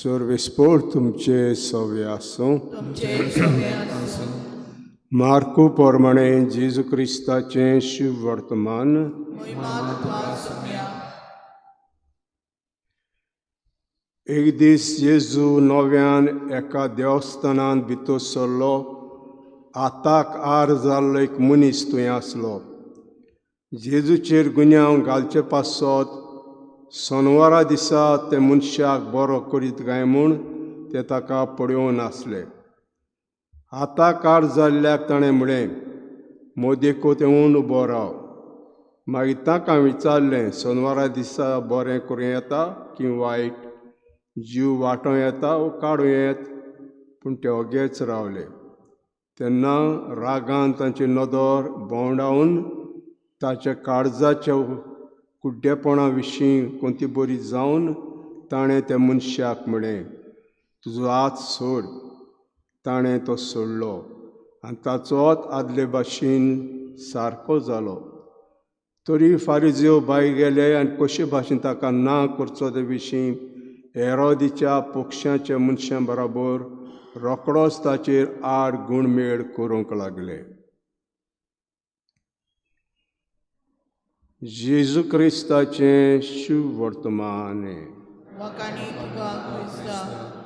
सर्वेस्पोर तुमचे सवे आसूं. तुमचे सवे आसूं. मार्कू प्रमाणे जेजू क्रिस्ताचें शुभ वर्तमान. मोहिमा तुका सोम्या. एक दीस जेजू नव्यान एका देवस्थानांत भितर सरलो. हाताक आर जाल्लो एक मनीस थंय आसलो. जेजूचेर गुन्यांव घालचे पासत सोनवारा दिसा ते मनशाक बरो करीत काय म्हूण ते ताका पळोवन आसले. हाताक आर जाल्ल्याक ताणें म्हळें, मोदेको येवन उबो राव. मागीर ताका विचारलें, सोनवारा दिसा बरें करूं येता की वायट, जीव वांटो येता वो काडूं येत? पूण ते ओगेच रावले. तेन्ना रागान तांची नदर भोंवडावन ताच्या काळजाच्या कुड्डेपणा विशीं कोणती बरी जावन ताणें त्या मनशाक म्हळें, तुजो हात सोड. ताणें तो सोडलो आनी ताचो हात आदले भाशेन सारको जालो. तरी फारिजेव भायर गेले आनी कशे भाशेन ताका ना करचो ते विशीं हेरोदीच्या पक्षाच्या मनशां बराबर रोकडोच ताचेर आड गुणमेळ करूंक लागले. जेजू क्रिस्ताचें शुभ वर्तमान. वाखाणी तुका क्रिस्ता.